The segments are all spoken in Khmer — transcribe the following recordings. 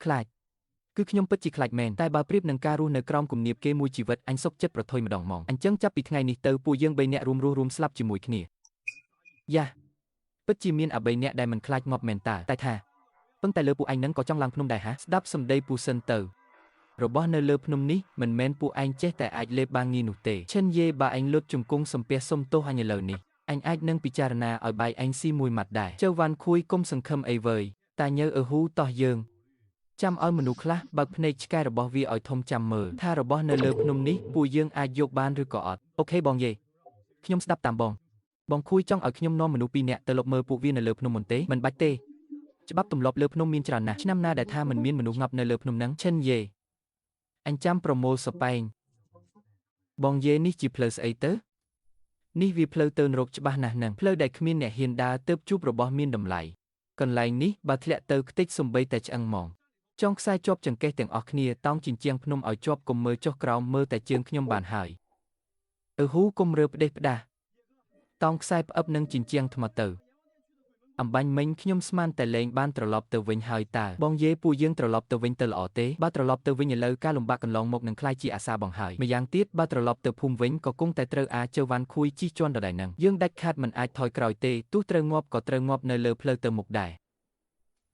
ខ្លាចគឺខ្ញុំពិតជាខ្លាចមែនតែបើប្រៀបនឹងការរស់នៅក្រោមគំនាបគេមួយជីវិតអញសុខចិត្តប្រថុយម្ដងមកអញ្ចឹងចាប់ពីថ្ងៃនេះទៅពួកយើងបីនាក់រួមរស់រួមស្លាប់ជាមួយគ្នាយ៉ាពិតជាមានអាបីនាក់ដែលមិនខ្លាចងាប់មែនតើតែថាពឹងតែលើពួកឯងនឹងក៏ចង់ឡើងភ្នំដែរហាស្ដាប់សម្ដីពូសិនទៅរបស់នៅលើភ្នំនេះមិនមែនពួកឯងចេះតែអាចលេបបានងាយនោះទេឈិនយេបើឯងលុតជង្គង់សំពះសុំទោសអញឥឡូវនេះអញអាចនឹងពិចារណាឲ្យបាយឯងស៊ីមួយម៉ាត់ដែរចៅវ៉ាន់ខួយកុំសង្ឃឹមអីវើយតាញើអឺហ៊ូតោះយើងចាំឲ្យមនុស្សខ្លះបើកភ្នែកឆ្កែរបស់វាឲ្យធំចាំមើលថារបស់នៅលើភ្នំនេះពួកយើងអាចយកបានឬក៏អត់អូខេបងយេខ្ញុំស្ដាប់តាមបងបងខួយចង់ឲ្យខ្ញុំនាំមនុស្សពីរនាក់ទៅលបមើលពួកវានៅលើភ្នំមុនទេមិនបាច់ទេច្បាប់ទម្លាប់លើភ្នំមានច្រើនណាស់ឆ្នាំណាដែលថាមិនមានមនុស្សងាប់នៅលើភ្នំហ្នឹងឈិនយេអញចាំប្រមូលសប៉ែងបងយេនេះជាផ្លូវស្អីទៅនេះវាផ្លូវទៅនរកច្បាស់ណាស់នឹងផ្លូវដែលគ្មានអ្នកហ៊ានដើរទើបជួបរបស់មានតម្លៃកន្លែងនេះបើធ្លាក់ទៅខ្ទេចសំបីតែឆ្អឹងហ្មងចងខ្សែជាប់ចង្កេះទាំងអស់គ្នាតោងជញ្ជាំងភ្នំឲ្យជាប់កុំមើលចុះក្រោមមើលតែជើងខ្ញុំបានហើយអឺហ៊ូកុំរើផ្ដេសផ្ដាស់តោងខ្សែផ្អឹបនឹងជញ្ជាំងថ្មទៅអំបាញ់មិញខ្ញុំស្មានតែលែងបានត្រឡប់ទៅវិញហើយតើបងយេពួកយើងត្រឡប់ទៅវិញទៅល្អទេបើត្រឡប់ទៅវិញឥឡូវការលំបាកកន្លងមកនឹងក្លាយជាអាសាបងហើយម្យ៉ាងទៀតបើត្រឡប់ទៅភូមិវិញក៏គង់តែត្រូវអាចើវ៉ាន់ខួយជិះជាន់ដដែលនឹងយើងដាច់ខាតមិនអាចថយក្រោយទេទោះត្រូវងាប់ក៏ត្រូវងាប់នៅលើផ្លូវទៅមុខដែរ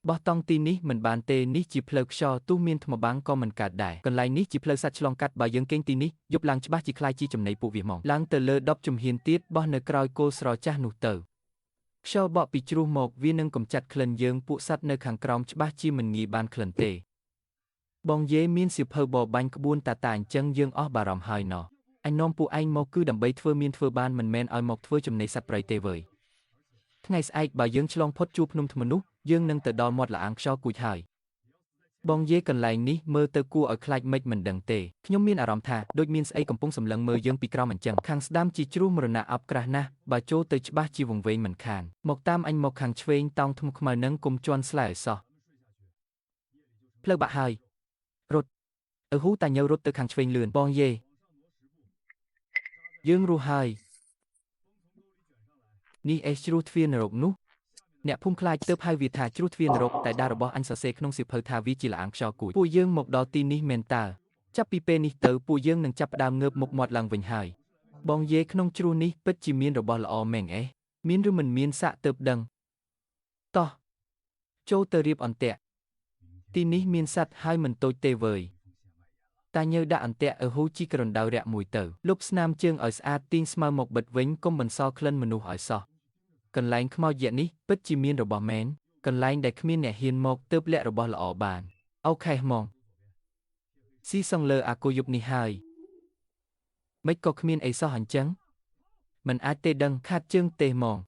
បោះតង់ទីនេះមិនបានទេនេះជាផ្លូវខ្យល់ទោះមានថ្មបាំងក៏មិនកើតដែរកន្លែងនេះជាផ្លូវសត្វឆ្លងកាត់បើយើងកេងទីនេះយប់ឡើងច្បាស់ជាក្លាយជាចំណីពួកវាហ្មងឡើងទៅលើ10ជំហានទៀតបោះនៅក្រោយគោលស្រចាស់នោះទៅខ្យល់បក់ពីជ្រុះមកវានឹងកំចាត់ក្លិនយើងពួកសត្វនៅខាងក្រោមច្បាស់ជាមិនងាយបានក្លិនទេបងយេមានសៀវភៅបបាញ់ក្បួនតាតាអញ្ចឹងយើងអស់បារម្ភហើយណោះអញនាំពួកឯងមកគឺដើម្បីធ្វើមានធ្វើបានមិនមែនឲ្យមកធ្វើចំណីសត្វព្រៃទេវើយថ្ងៃស្អែកបើយើងឆ្លងផុតជួរភ្នំថ្មនោះយើងនឹងទៅដល់មាត់ល្អាងខ្យល់គួចហើយបងយេកន្លែងនេះមើលទៅគួរឲ្យខ្លាចមិនមិនដឹងទេខ្ញុំមានអារម្មណ៍ថាដូចមានស្អីកំពុងសម្លឹងមើលយើងពីក្រោមអញ្ចឹងខាងស្ដាំជាជ្រុះមរណៈអប់ក្រាស់ណាស់បើចូលទៅច្បាស់ជាវង្វេងមិនខានមកតាមអញមកខាងឆ្វេងតោងថ្មខ្មៅនឹងគុំជន់ស្លែឲ្យសោះផ្លូវបាក់ហើយរត់អឺហ៊ូតាញើរត់ទៅខាងឆ្វេងលឿនបងយេយើងរស់ហើយនេះអេសជ្រុះទ្វារនរកនោះអ្នកភូមិខ្លាចទើបហៅវាថាជ្រុះទ្វារនរកតែដារបស់អញសរសេរក្នុងសៀវភៅថាវាជាល្អាងខ្យល់គួចពួកយើងមកដល់ទីនេះមែនតើចាប់ពីពេលនេះទៅពួកយើងនឹងចាប់ផ្ដើមងើបមុខមាត់ឡើងវិញហើយបងយេក្នុងជ្រុះនេះពិតជាមានរបស់ល្អមែនអេមានឬមិនមានសាក់ទើបដឹងតោះចូលទៅរៀបអន្ទាក់ទីនេះមានសត្វហើយមិនតូចទេវើយតាញើដាក់អន្ទាក់អឺហ៊ូជីក្រណ្ដៅរាក់មួយទៅលុបស្នាមជើងឲ្យស្អាតទាញស្មៅមកបិទវិញកុំបន្សល់ក្លិនមនុស្សឲ្យសោះកន្លែងខ្មោចយៈនេះពិតជាមានរបស់មែនកន្លែងដែលគ្មានអ្នកហ៊ានមកទើបលាក់របស់ល្អបានអូខេហ្មងស៊ីសងលើអាគោយប់នេះហើយមិនក៏គ្មានអីសោះអញ្ចឹងមិនអាចទេដឹងខាតជើងទេហ្មង